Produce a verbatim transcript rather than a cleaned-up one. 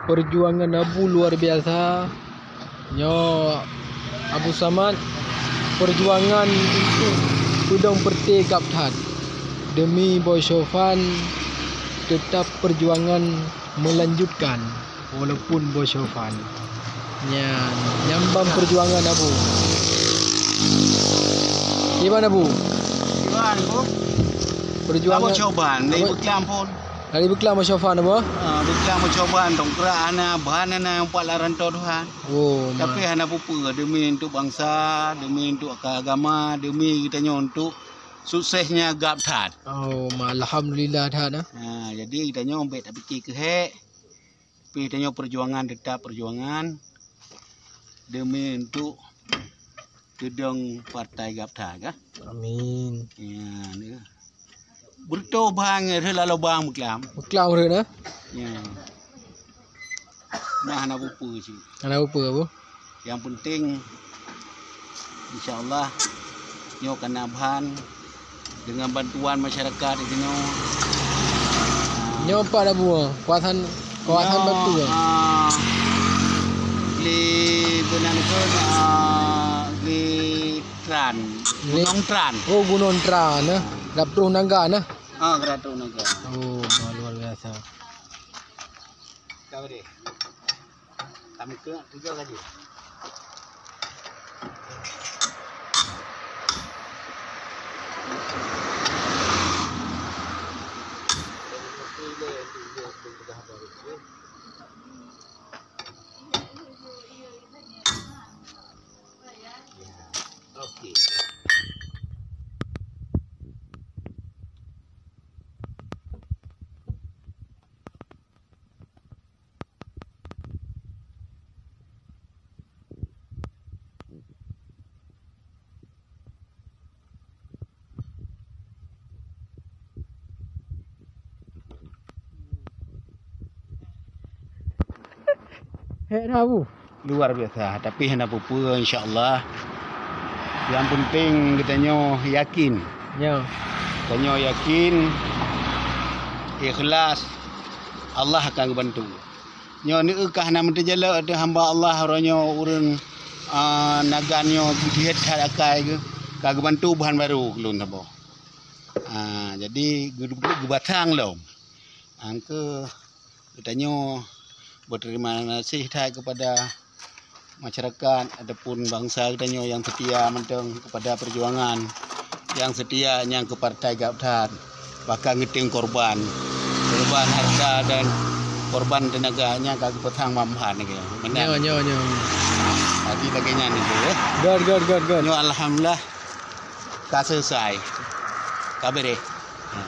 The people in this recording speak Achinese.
Perjuangan Abu luar biasa. Nyoe Abu Samad, perjuangan untuk peudong peureute gab that. Demi Boy Sofan, tetap perjuangan melanjutkan walaupun Boy Sofan. Nyan, nyan ban perjuangan Abu. Kiban Abu? Kiban, Abu? Perjuangan Abu Sofan, dari Abu Beklam pun. Dari Beklam Boy Sofan, Abu? Ah, Beklam Boy Sofan, dongkrak hana, bahan hana, empat laran to Tuhan. Oh, tapi ma- hana peue-peue, demi untuk bangsa, demi untuk agama, demi geutanyoe untuk suksesnya gab that. Oh, ma-, alhamdulillah that, nah. Ha, jadi geutanyoe bèk tapike keuhèk. Tapi geutanyoe perjuangan tetap perjuangan demi untuk teudong partai gab that, kah? Amin. Ya, ni. Beureutoh bang, rheueh lalo bang Beklam. Beklam rheueh, nah? Ya. Mah hana peue-peue cit. Hana peue-peue, Abu? Nyang peunteng, insya Allah, nyoe kana ban deungon bantuan masyarakat di sinoe. Nyoe pat, Abu, kawasan, kawasan Nyoe, batu, ya? Ah, di Gunung Tran, ah, di Tran. Di Gunung Tran. Oh, Gunung Tran, nah. Geutrôh Naga, nah. Ah, Geutrôh Naga. Oh, luar biasa. Ka deh. Ka meukeue tiga gaji. Oke. Hek dah, Bu. Luar biasa, tapi hana peue-peue, insya Allah. Yang penting geutanyoe yakin. Ya. Geutanyoe yakin, ikhlas, Allah akan geubantu. Nyoe neueu kah na meuteujaleuk teuh hamba Allah uroe nyoe ureueng, a, Nagan nyoe jeuet that akai geuh, ka geubantu bahan barô keu lôn saboh. A, jadi geu-, geubatang lom. Angkeu geutanyoe beuterima gaséh that keupada masyarakat ataupun bansa geutanyoe nyang seutia mantong keupada peujuangan, nyang seutia nyang keu partai gab that, bahkan geutem korban. Korban harta dan korban teunaga nyang ka geupeusang ban-ban lagèe nyan. Meunan. Nyoe, nyoe, nyoe. Jadi lagèe nyan itu, ya. Good, good, good, good. Nyoe alhamdulillah ka selesai. Ka beureh. Ha.